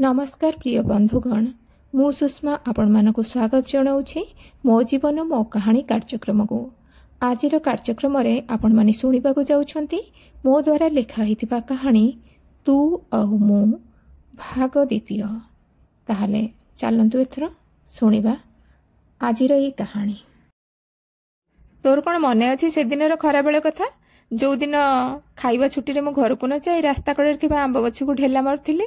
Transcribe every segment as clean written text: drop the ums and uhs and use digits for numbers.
ନମସ୍କାର ପ୍ରିୟ ବନ୍ଧୁଗଣ, ମୁଁ ସୁଷମା ଆପଣମାନଙ୍କୁ ସ୍ୱାଗତ ଜଣାଉଛି ମୋ ଜୀବନ ମୋ କାହାଣୀ କାର୍ଯ୍ୟକ୍ରମକୁ। ଆଜିର କାର୍ଯ୍ୟକ୍ରମରେ ଆପଣମାନେ ଶୁଣିବାକୁ ଯାଉଛନ୍ତି ମୋ ଦ୍ୱାରା ଲେଖା ହୋଇଥିବା କାହାଣୀ ତୁ ଆଉ ମୁଁ ଭାଗ ଦ୍ୱିତୀୟ। ତାହେଲେ ଚାଲନ୍ତୁ ଏଥର ଶୁଣିବା ଆଜିର ଏଇ କାହାଣୀ। ତୋର କ'ଣ ମନେ ଅଛି ସେଦିନର ଖରାବେଳ କଥା, ଯେଉଁଦିନ ଖାଇବା ଛୁଟିରେ ମୁଁ ଘରକୁ ନ ଯାଇ ରାସ୍ତା କଡ଼ରେ ଥିବା ଆମ୍ବ ଗଛକୁ ଢେଲା ମାରୁଥିଲି?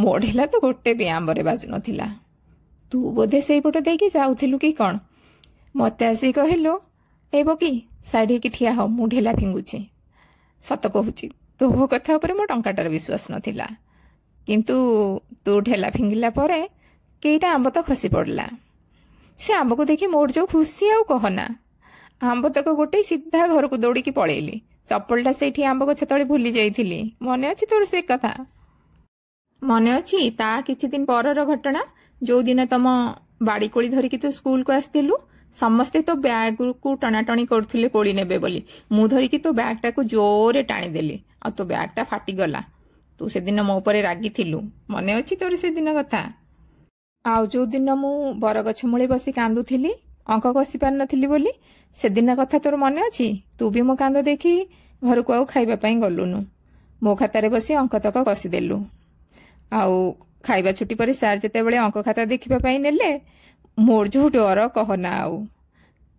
ମୋ ଢେଲା ତ ଗୋଟେ ବି ଆମ୍ବରେ ବାଜୁନଥିଲା। ତୁ ବୋଧେ ସେଇପଟ ଦେଇକି ଯାଉଥିଲୁ କି କ'ଣ, ମୋତେ ଆସିକି କହିଲୁ, ଏ ବକି ସାଇଡ୍ ହେଇକି ଠିଆ ହ, ମୁଁ ଢେଲା ଫିଙ୍ଗୁଛି। ସତ କହୁଛି, ତୋ କଥା ଉପରେ ମୋ ଟଙ୍କାଟାର ବିଶ୍ୱାସ ନଥିଲା, କିନ୍ତୁ ତୁ ଢେଲା ଫିଙ୍ଗିଲା ପରେ କେଇଟା ଆମ୍ବ ତ ଖସି ପଡ଼ିଲା। ସେ ଆମ୍ବକୁ ଦେଖି ମୋର ଯେଉଁ ଖୁସି ଆଉ କହନା। ଆମ୍ବ ତକ ଗୋଟେ ସିଧା ଘରକୁ ଦୌଡ଼ିକି ପଳେଇଲି। ଚପଲଟା ସେଇଠି ଆମ୍ବ ଗଛ ତଳେ ଭୁଲି ଯାଇଥିଲି। ମନେ ଅଛି ତୋର ସେ କଥା? ମନେ ଅଛି ତା କିଛି ଦିନ ପରର ଘଟଣା, ଯୋଉଦିନ ତମ ବାଡ଼ି କୋଳି ଧରିକି ତୁ ସ୍କୁଲକୁ ଆସିଥିଲୁ? ସମସ୍ତେ ତୋ ବ୍ୟାଗକୁ ଟଣାଟଣି କରୁଥିଲେ କୋଳି ନେବେ ବୋଲି। ମୁଁ ଧରିକି ତୋ ବ୍ୟାଗଟାକୁ ଜୋରରେ ଟାଣିଦେଲି ଆଉ ତୋ ବ୍ୟାଗଟା ଫାଟିଗଲା। ତୁ ସେଦିନ ମୋ ଉପରେ ରାଗିଥିଲୁ। ମନେ ଅଛି ତୋର ସେଦିନ କଥା? ଆଉ ଯୋଉଦିନ ମୁଁ ବରଗଛ ମୂଳେ ବସି କାନ୍ଦୁଥିଲି ଅଙ୍କ କଷି ପାରିନଥିଲି ବୋଲି, ସେଦିନ କଥା ତୋର ମନେ ଅଛି? ତୁ ବି ମୋ କାନ୍ଦ ଦେଖି ଘରକୁ ଆଉ ଖାଇବା ପାଇଁ ଗଲୁନୁ, ମୋ ଖାତାରେ ବସି ଅଙ୍କ ତକ କଷିଦେଲୁ। ଆଉ ଖାଇବା ଛୁଟି ପରେ ସାର୍ ଯେତେବେଳେ ଅଙ୍କ ଖାତା ଦେଖିବା ପାଇଁ ନେଲେ, ମୋର ଯୋଉ ଡର କହନା ଆଉ।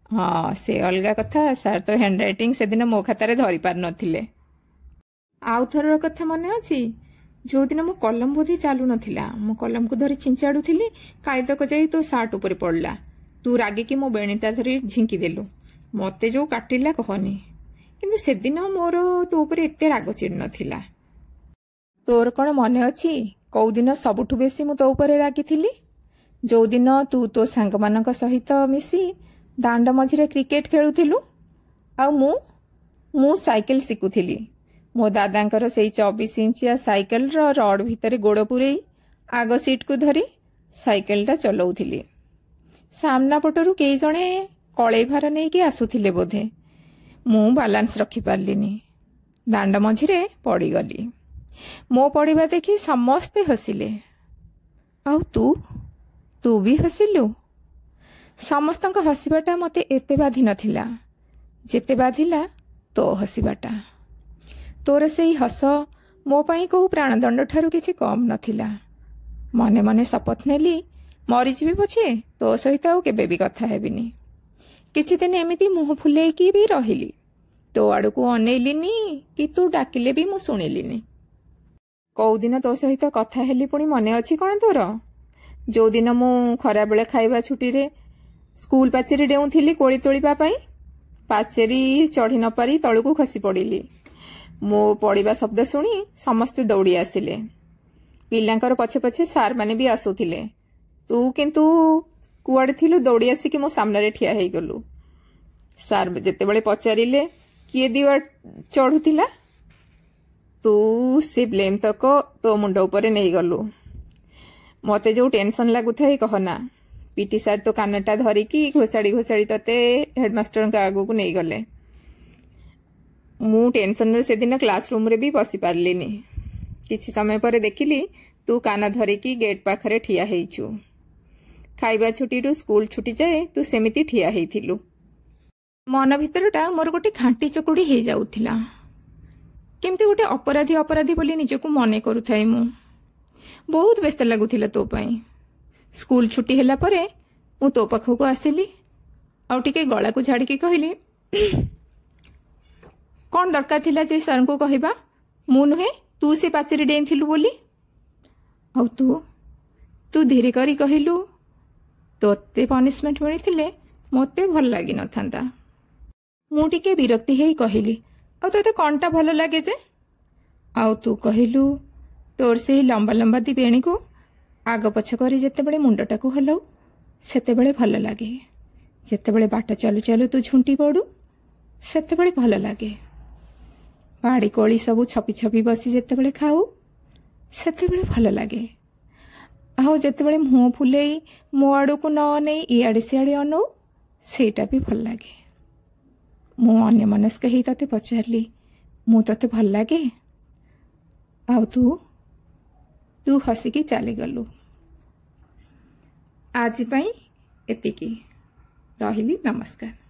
ହଁ, ସେ ଅଲଗା କଥା, ସାର୍ ତ ହ୍ୟାଣ୍ଡରାଇଟିଂ ସେଦିନ ମୋ ଖାତାରେ ଧରି ପାରିନଥିଲେ। ଆଉ ଥରର କଥା ମନେ ଅଛି, ଯୋଉଦିନ ମୋ କଲମ ବୋଧେ ଚାଲୁନଥିଲା, ମୁଁ କଲମକୁ ଧରି ଛିଞ୍ଚାଡୁଥିଲି, କାଳିତକ ଯାଇ ତୋ ସାର୍ଟ ଉପରେ ପଡ଼ିଲା। ତୁ ରାଗିକି ମୋ ବେଣୀଟା ଧରି ଝିଙ୍କି ଦେଲୁ। ମତେ ଯୋଉ କାଟିଲା କହନି। କିନ୍ତୁ ସେଦିନ ମୋର ତୋ ଉପରେ ଏତେ ରାଗ ଚିଡ଼ି ନଥିଲା। ତୋର କ'ଣ ମନେ ଅଛି କୋଉଦିନ ସବୁଠୁ ବେଶୀ ମୁଁ ତୋ ଉପରେ ରାଗିଥିଲି? ଯୋଉଦିନ ତୁ ତୋ ସାଙ୍ଗମାନଙ୍କ ସହିତ ମିଶି ଦାଣ୍ଡ ମଝିରେ କ୍ରିକେଟ ଖେଳୁଥିଲୁ ଆଉ ମୁଁ ସାଇକେଲ ଶିଖୁଥିଲି। ମୋ ଦାଦାଙ୍କର ସେଇ 24 ଇଞ୍ଚିଆ ସାଇକେଲର ରଡ୍ ଭିତରେ ଗୋଡ଼ ପୂରେଇ ଆଗ ସିଟ୍କୁ ଧରି ସାଇକେଲଟା ଚଲଉଥିଲି। ସାମ୍ନା ପଟରୁ କେହି ଜଣେ କଳେଇ ଭାର ନେଇକି ଆସୁଥିଲେ ବୋଧେ। ମୁଁ ବାଲାନ୍ସ ରଖିପାରିଲିନି, ଦାଣ୍ଡ ମଝିରେ ପଡ଼ିଗଲି। ମୋ ପଡ଼ିବା ଦେଖି ସମସ୍ତେ ହସିଲେ, ଆଉ ତୁ ତୁ ବି ହସିଲୁ। ସମସ୍ତଙ୍କ ହସିବାଟା ମୋତେ ଏତେ ବାଧି ନଥିଲା ଯେତେ ବାଧିଲା ତୋ ହସିବାଟା। ତୋର ସେଇ ହସ ମୋ ପାଇଁ କୋଉ ପ୍ରାଣଦଣ୍ଡ ଠାରୁ କିଛି କମ୍ ନଥିଲା। ମନେ ମନେ ଶପଥ ନେଲି, ମରିଯିବି ପଛେ ତୋ ସହିତ ଆଉ କେବେ ବି କଥା ହେବିନି। କିଛି ଦିନ ଏମିତି ମୁହଁ ଫୁଲେଇକି ବି ରହିଲି, ତୋ ଆଡ଼କୁ ଅନେଇଲିନି କି ତୁ ଡାକିଲେ ବି ମୁଁ ଶୁଣିଲିନି। କୋଉଦିନ ତୋ ସହିତ କଥା ହେଲି ପୁଣି ମନେ ଅଛି କ'ଣ ତୋର? ଯୋଉଦିନ ମୁଁ ଖରାବେଳେ ଖାଇବା ଛୁଟିରେ ସ୍କୁଲ ପାଚେରୀ ଡେଉଁଥିଲି କୋଳି ତୋଳିବା ପାଇଁ, ପାଚେରୀ ଚଢ଼ି ନପାରି ତଳକୁ ଖସି ପଡ଼ିଲି। ମୋ ପଡ଼ିବା ଶବ୍ଦ ଶୁଣି ସମସ୍ତେ ଦୌଡ଼ି ଆସିଲେ। ପିଲାଙ୍କର ପଛେ ପଛେ ସାର୍ମାନେ ବି ଆସୁଥିଲେ। ତୁ କିନ୍ତୁ କୁଆଡ଼େ ଥିଲୁ, ଦୌଡ଼ି ଆସିକି ମୋ ସାମ୍ନାରେ ଠିଆ ହେଇଗଲୁ। ସାର୍ ଯେତେବେଳେ ପଚାରିଲେ କିଏ ଦିୱାର ଚଢ଼ୁଥିଲା, ତୁ ସେ ବ୍ଲେମ୍ ତକ ତୋ ମୁଣ୍ଡ ଉପରେ ନେଇଗଲୁ। ମତେ ଯୋଉ ଟେନସନ୍ ଲାଗୁଥାଏ କହନା। ପିଟି ସାର୍ ତୋ କାନଟା ଧରିକି ଘୋଷାଡ଼ି ଘୋଷାଡ଼ି ତତେ ହେଡମାଷ୍ଟରଙ୍କ ଆଗକୁ ନେଇଗଲେ। ମୁଁ ଟେନସନରେ ସେଦିନ କ୍ଲାସ ରୁମ୍ରେ ବି ବସି ପାରିଲିନି। କିଛି ସମୟ ପରେ ଦେଖିଲି ତୁ କାନ ଧରିକି ଗେଟ୍ ପାଖରେ ଠିଆ ହେଇଛୁ। ଖାଇବା ଛୁଟିରୁ ସ୍କୁଲ ଛୁଟି ଯାଏ ତୁ ସେମିତି ଠିଆ ହେଇଥିଲୁ। ମନ ଭିତରଟା ମୋର ଗୋଟେ ଘାଣ୍ଟି ଚକୁଡ଼ି ହେଇଯାଉଥିଲା। କେମିତି ଗୋଟେ ଅପରାଧୀ ଅପରାଧୀ ବୋଲି ନିଜକୁ ମନେ କରୁଥାଏ ମୁଁ। ବହୁତ ବ୍ୟସ୍ତ ଲାଗୁଥିଲା ତୋ ପାଇଁ। ସ୍କୁଲ ଛୁଟି ହେଲା ପରେ ମୁଁ ତୋ ପାଖକୁ ଆସିଲି ଆଉ ଟିକେ ଗଳାକୁ ଝାଡ଼ିକି କହିଲି, କ'ଣ ଦରକାର ଥିଲା ଯେ ସାର୍ଙ୍କୁ କହିବା, ମୁଁ ନୁହେଁ ତୁ ସେ ପାଚେରୀ ଡେଇଁଥିଲୁ ବୋଲି? ଆଉ ତୁ ତୁ ଧୀରେ କରି କହିଲୁ, ତୋତେ ପନିଶମେଣ୍ଟ ମିଳିଥିଲେ ମୋତେ ଭଲ ଲାଗିନଥାନ୍ତା। ମୁଁ ଟିକେ ବିରକ୍ତି ହେଇ କହିଲି, ଆଉ ତୋତେ କ'ଣଟା ଭଲ ଲାଗେ ଯେ? ଆଉ ତୁ କହିଲୁ, ତୋର ସେଇ ଲମ୍ବା ଲମ୍ବା ଦି ବେଣୀକୁ ଆଗ ପଛ କରି ଯେତେବେଳେ ମୁଣ୍ଡଟାକୁ ହଲାଉ ସେତେବେଳେ ଭଲ ଲାଗେ। ଯେତେବେଳେ ବାଟ ଚାଲୁ ଚାଲୁ ତୁ ଝୁଣ୍ଟି ପଡ଼ୁ ସେତେବେଳେ ଭଲ ଲାଗେ। ବାଡ଼ି କୋଳି ସବୁ ଛପି ଛପି ବସି ଯେତେବେଳେ ଖାଉ ସେତେବେଳେ ଭଲ ଲାଗେ। ଆଉ ଯେତେବେଳେ ମୁହଁ ଫୁଲେଇ ମୋ ଆଡ଼କୁ ନ ଅନେଇ ଇଆଡ଼େ ସିଆଡ଼େ ଅନଉ ସେଇଟା ବି ଭଲ ଲାଗେ। ମୁଁ ଅନ୍ୟମନସ୍କ ହେଇ ତତେ ପଚାରିଲି, ମୁଁ ତତେ ଭଲ ଲାଗେ? ଆଉ ତୁ ତୁ ହସିକି ଚାଲିଗଲୁ। ଆଜି ପାଇଁ ଏତିକି, ରହିଲି, ନମସ୍କାର।